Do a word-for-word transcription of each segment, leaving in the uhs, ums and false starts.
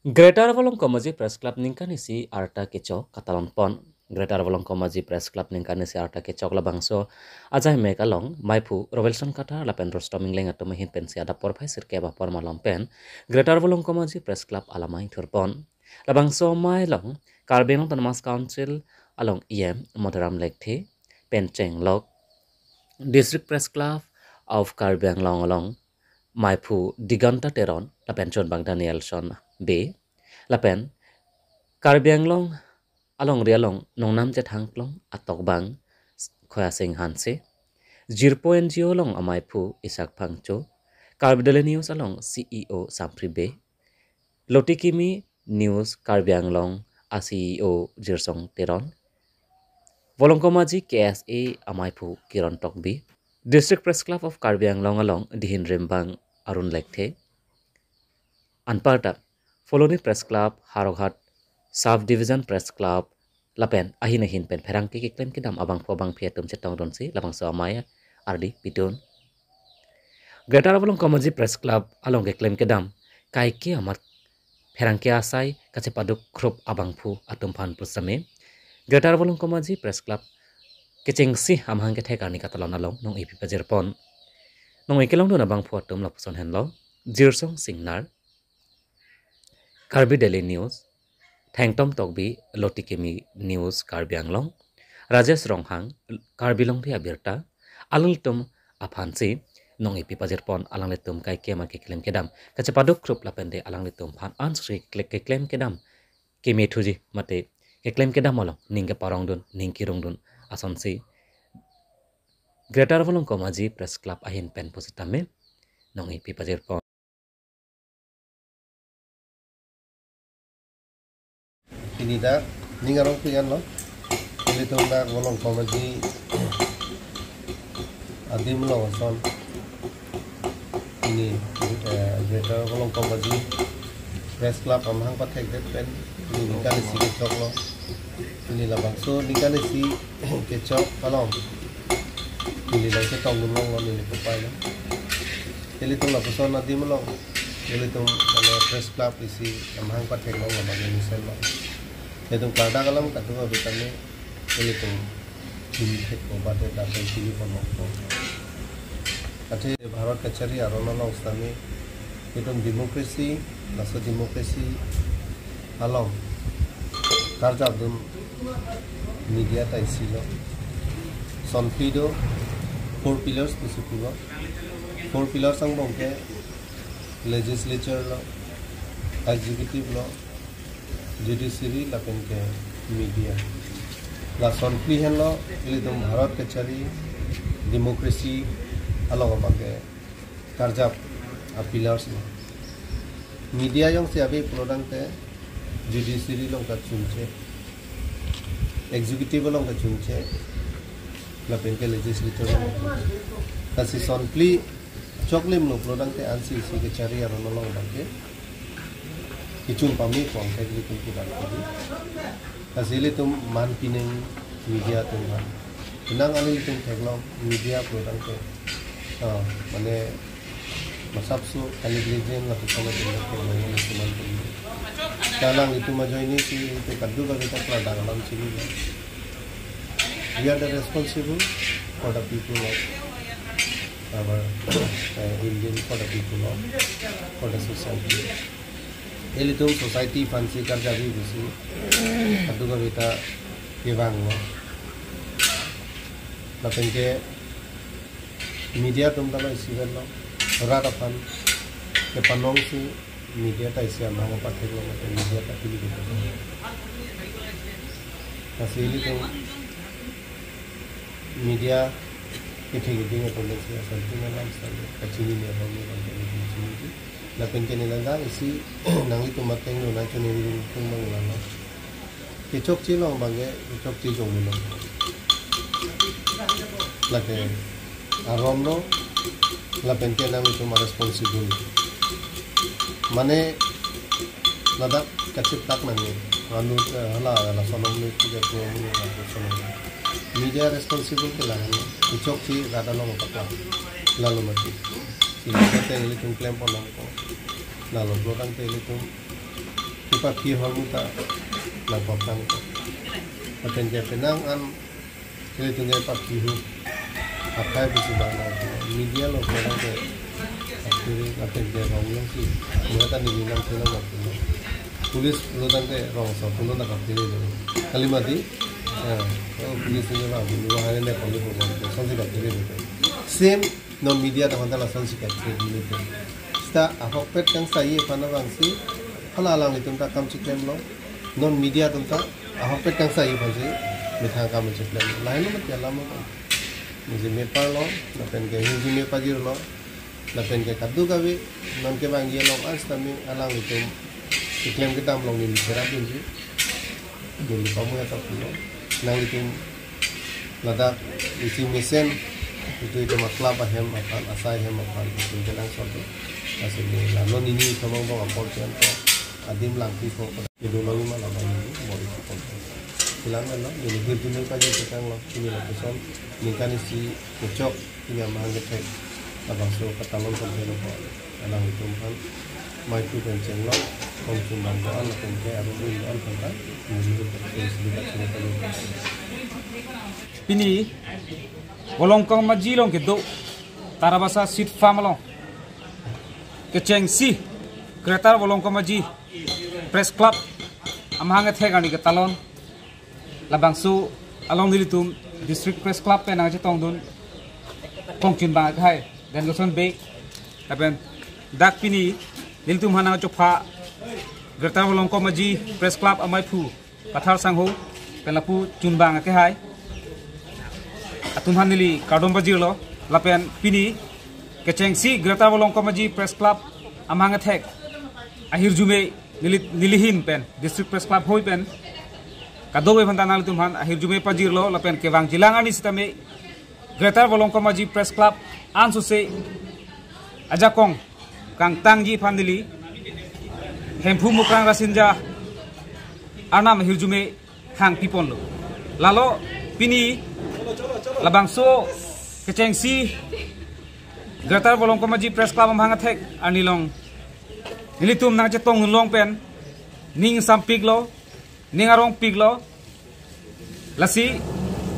Greater Volongkom Aji Press Club ningkan isi arta kechok katalon pon. Greater Volongkom Aji Press Club ningkan isi arta kechok labangso ajai mek along maiphu Rovelson Kathar lapen Rustom Engleng atum ahin pensi adap porphai sirkep apor malom pen Greater Volongkom Aji Press Club alamai thurpon. Labangso amei along Karbi Anglong Autonomous Council along E M Madhuram Lekthe pen chenglok District Press Club of Karbi Anglong along maiphu Diganta Teron lapen chunbang Danielson Bey lapen Karbi Anglong alongri along nongnam chethangklong atokbang Khoya Sing Hanse, Jirpo N G O along amaiphu Isak Phangcho, Karbi Daily News along C E O Sampri Bey, Lotikimi News Karbi Anglong a C E O Jirsong Teron, Volongkom Aji K S A amaiphu Kiron Tokbi, District Press Club of Karbi Anglong along dihin rimbang Arun Lekthe, anparta Phuloni Press Club, Howraghat Sub Division Press Club lapen ahin ahin pen pherangke keklem kedam abangphu abangphi atum chetongdunsi labangso amei ardi pidun. Greater Volongkom Aji Press Club along keklem kedam kaike amat pherangke asai kachepaduk khrup abangphu atum aphan pusitame Greater Volongkom Aji Press Club kechengsi amahang kethek arni katalon along nong-ipi pajirpon. Nong-i kelongdun abangphu atum lapuson henlo: Jirsong Singnar, Karbi Daily News, Thengtom Tokbi, Lotikimi News Karbi Anglong, Rajesh Ronghang, Karbi Longri Abirta, alanglitum aphansi nong-ipi pajirpon. Alanglitum kaike amat keklem kedam kachepaduk khrup lapente alanglitum aphan ansuri kle-, keklem kedam kemethuji mate keklem kedam along ning keparongdun ning kirungdun asonsi Greater Volongkom Aji Press Club ahin pen pusitame nong-ipi pajirpon. Pini dak ning arong pu anlo, ilitum dak Volongkom Aji adim along ason pini, eh, Greater Volongkom Aji Press Club amahang pathekdet pen pini ningkan isi kechoklo. Pini labangso ningkan isi kechok along pini labangso tongdun longlo, neli kopai lo. Ilitum lapuson adim along ilitum mane Press Club isi amahang pathek long labang ini sen long. Ilitum klardak alam kadokave tame ilitum chini thekpo, bade datai chini ponpo. Athe Bharat kachari aron along sitame ilitum democracy, laso democracy along karjapdun media ta isi lo. Sonphli do, four pillars pusi pulo. Four pillars angbong ke legislature lo, executive lo, judiciary lapen ke media. La sonphli henlo ilitum Bharat kachari democracy along abang ke karjap a pillars lo. Media jongsi ave pulotangte judiciary along kachunche, executive along kachunche, lapen ke legislature along kachunche. Lasi sonphli choklim lo pulotangte ansi isi kachari aron along abang ke kechun pame pon thek ilitum kiran kali. Lasi ilitum man pineng media atum aphan. Penang ani ilitum theklong media pulotangte, ah, mane masapso kali diligent lapuson atum theklong ilitum man pineng. Kalang itum ajoine si ilitum kadokave ta klardak alam chinilo. We are the responsible for the people of our, uh, Indian, for the people of, for the society. Ilitum society aphansi karjabi pusi kadokave ta kevanglo. Lapen ke media atum ta lo isi vet lo, rat aphan kepanongsi media ta isi amahang pathek lo mate media ta pili kepanong. Lasi ilitum media kethe keding atum si asontin alam sale kachinine alam ni bang kachinine. Lapen ke neli dak isi nanglitum ateng lo na choningri tum bang lama. Kechokche along abang ke kechokche jong lo. Lake aron lo, lapen ke nanglitum a responsible. Mane ladak kachip tak nangji. Anu, eh, hala, hala sonom ni puja tu anu ni hala sonom. Media responsible ke lahenlo. Kechokche rat along paklang. Lalo mati. Sini kate ilitum klem pon nangkok. Lalo pulotangte ilitum Papi hormu ta nangkok tang. Lapen ke penang an, ilitum ke papi hu. Akai bisi bang nang media along penang ke. Papi hu, lapen ke rong yang si. Mata ni binang penang nang penang. Police lo tang ke rong so pulo na papi hu. Kali mati. Ya, oh, police ni bang, lo hanya ne police lo bang. Sonsi papi hu. Same non media ta honda lasonsi kaprek ni pen. Sita ahokpet kangsaji aphan abang si, hala alanglitum ta kam chiklemlo. Non media atum ta ahokpet kangsaji aphan si methang kam chiklemlo. Lahenlo mati alam lo. Muzi mepar lo, lapen ke hirjume pajirlo, lapen ke kadokave, non kevangji along an sitame alanglitum chiklem kedam along neli cherap dunji. Neli pamu ya ta pulo. Nanglitum ladak isi mesen, itum itum a-club ahem aphan, asai ahem aphan, itum kenangsot. Lasi neli la non neli thamang bang apor chen to adim langpi ko pada. Idu lo lima lama neli bori ko. Hilang lo, neli hirjume pajir kekang lo, neli lapuson, ningkan isi kechok, neli amahang kethek, labangso katalon kon helo ko. Alanglitum aphan, maitu pen chenglo, kongchun bang doan, lapen ke arong rin doan aphan ta, neli pen cheng sili kachung kachung. Pini, Volongkom Aji along kedo, Tarabasa Seed Farm along kechengsi, Greater Volongkom Aji Press Club amahang kethek arni ketalon, labangso along nelitum District Press Club pen nangchetongdun kongchun bang akhai, Gangason Bey, lapen dak pini nelitum aphan nangchopha Greater Volongkom Aji Press Club amaiphu Pathar Sangho, pen lapu chunbang akehai atum aphan neli kardom pajirlo, lapen pini kechengsi Greater Volongkom Aji Press Club amahang kethek ahirjume neli, neli ahin pen, District Press Club hoi pen, kadokave aphan ta nanglitum aphan ahirjume pajirlo, lapen kevangjilang arni sitame Greater Volongkom Aji Press Club ansose ajakong kangtangji aphan neli Hemphu Mukrang Rasinja arnam ahirjume hangpiponlo. Lalo pini labangso kechengsi Greater Volongkom Aji Press Club amahang kethek arni along nelitum nangchetongdun long pen ning sampiklo, ning arongpiklo. Lasi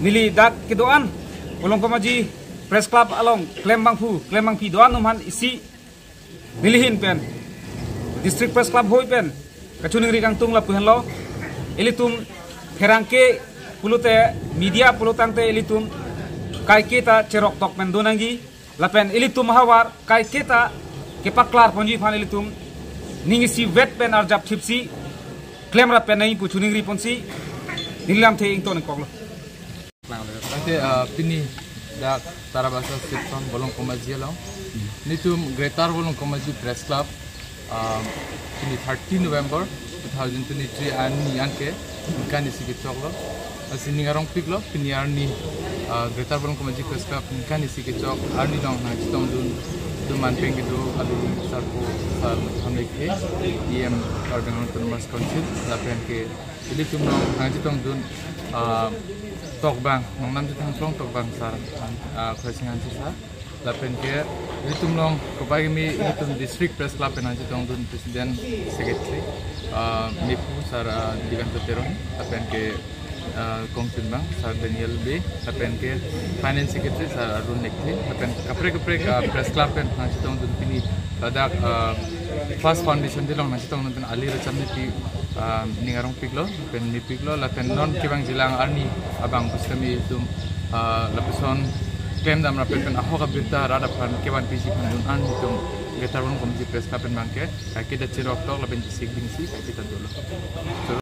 neli dak kedoan Volongkom Aji Press Club along klembangphu, klembangpi doan atum aphan isi neli ahin pen, District Press Club hoi pen kachiningri kangtung lapu henlo. Ilitum pherangke pulote media pulo tangte ilitum kaike ta cheroktok pen do nangji, lapen ilitum ahavar kaike ta kepaklar ponji aphan ilitum ning isivet pen arjapthipsi klemrap pen nangji pu chiningri ponsi neli lamthe ington ingkoklo. Tangte, ah, pini dak Tarabasa Seed Farm Volongkom Aji along nelitum Greater Volongkom Aji Press Club, ah, pini thirty November two thousand twenty-three arni anke ningkan isi kechoklo. Lasi ning arongpiklo, pini arni, ah, Greater Volongkom Aji Press Club ningkan isi kechok arni along nangchetongdun, duman pen kedo alu sarpo sar hamlek he, E M Karbi Anglong Autonomous Council, lapen ke ilitum along nangchetongdun, ah, tokbang, nongnam chetong tokbang sar, ah, Khorsing Hanse sar. Lapen ke ilitum along kopai kimi ilitum District Press Club pen nangchetongdun President Secretary, ah, mephu sar, ah, Divanta Teron. Lapen ke, ah, kongchunbang sar Daniel Bey. Lapen ke Finance Secretary sar Arun Lekthe. Lapen kaprek kaprek, ah, Press Club pen nangchetongdun pini ladak, ah, First Foundation Day along nangchetongdun pen ali racham nepi, ah, ning arongpiklo, pen mepiklo, lapen non kevangjilang arni abang pusitame itum, ah, lapuson klemdam rap pen ahok abirta rat aphan kevanpiji aphan dun an itum Greater Volongkom Aji Press Club pen abangke kaike ta cheroktok lapen chesik dingsi kaike ta dolo. So,